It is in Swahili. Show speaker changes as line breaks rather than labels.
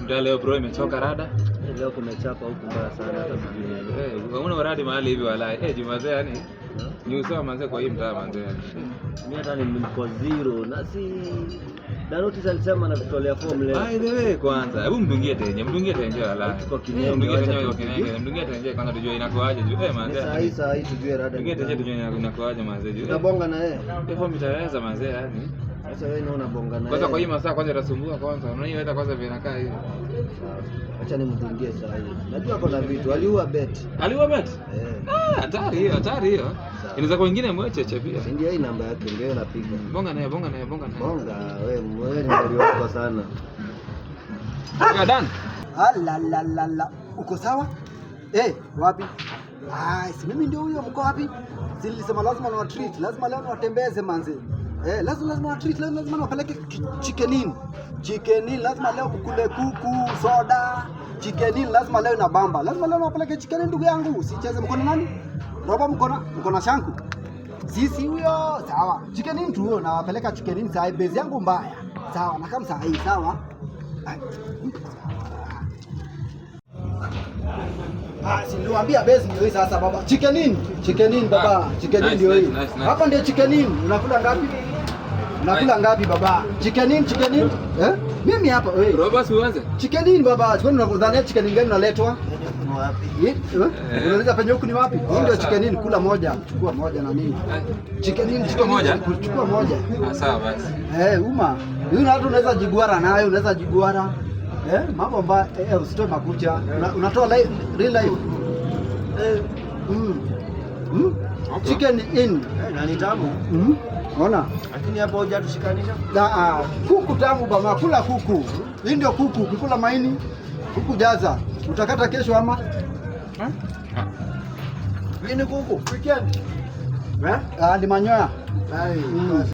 Mtaa leo bro imechoka rada.
Leo kumechapa huku mbaya sana, hata sijui nini.
Eh, hauna uradi mahali hivi walai. Eh, Jumazee yani ni usawa manze kwa hii mtaa manze yani.
Mimi hata ni niko zero na si na notice alisema anatutolea form leo.
By the way kwanza, hebu mdungie tenje walai.
Tuko Kinenge,
Eh, mdungie
wacha
tenje kwa
tumpigie.
Kinenge, mdungie tenje kwanza tujue inakuaje juu. Eh, manze.
Saa hii saa hii tujue rada.
Mdungie tenje tujue inakuaje manze juu. Eh,
Tutabonga na yeye.
form itaweza manze yani.
Sasa wewe naona bonga na
Kwanza kwa hii
yeye.
masaa kwanza itasumbua kwanza. Unaona hii weather kwanza vile inakaa hivi.
Acha nimdungie saa hii. Najua kuna vitu aliua bet.
Aliwa bet?
Eh.
Ah, hatari hiyo, hatari hiyo.
Sawa.
Inaweza kuwa ingine mwecheche pia.
Si ndio hii namba yake ndio napiga.
Bonga naye, bonga naye, bonga naye.
Bonga wewe, wewe ni mgari wako sana.
Ya Dan.
Alalalala. Uko sawa? Eh, wapi? Ah, si mimi ndio huyo, mko wapi? Si nilisema lazima niwa treat, lazima leo niwatembeze manze. Eh, lazima lazima wa treat, lazima lazima niwapeleke Chicken Inn. Chicken Inn lazima leo kukule kuku, soda. Chicken Inn lazima leo inabamba. Lazima leo niwapeleke Chicken Inn ndugu yangu. Usicheze mkono nani? Roba mkono, mkono shanku. Sisi huyo, sawa. Chicken Inn tu huyo nawapeleka Chicken Inn saa hii, base yangu mbaya. Sawa, na kama saa hii, sawa. Ai, Ah, si niliwaambia base ndio hii sasa baba. Chicken Inn, Chicken Inn baba,
Ah,
Chicken Inn
nice,
ndio hii.
nice, nice, nice.
Hapa ndio Chicken Inn. Unakula ngapi? Unakula ngapi baba? Chicken Inn, Chicken Inn. Eh? Mimi hapa wewe.
Bro, basi uanze.
Chicken Inn baba, kwani unadhania Chicken Inn gani unaletwa?
Ni wapi?
Eh? Unauliza penye huku ni wapi? Hii ndio Chicken Inn, kula moja, chukua moja na nini?
Eh,
Chicken Inn,
Chukua
Chicken Inn,
moja?
chukua moja.
Ah, sawa basi.
Eh, uma. Hii na watu unaweza jiguara nayo, unaweza jiguara. Eh, mambo mbaya, eh, usitoe makucha. Unatoa real life. Eh, mm.
Okay.
Chicken Inn.
Eh, na ni tamu.
Ona?
Lakini hapo hujatushikanisha.
Da, ah, kuku tamu baba, kula kuku. Hii ndio kuku, ukikula maini, kuku jaza. Utakata kesho ama?
Ah.
Hii ni kuku.
Weekend. Eh? Ah, ni manyoya.
Ai.
Mm.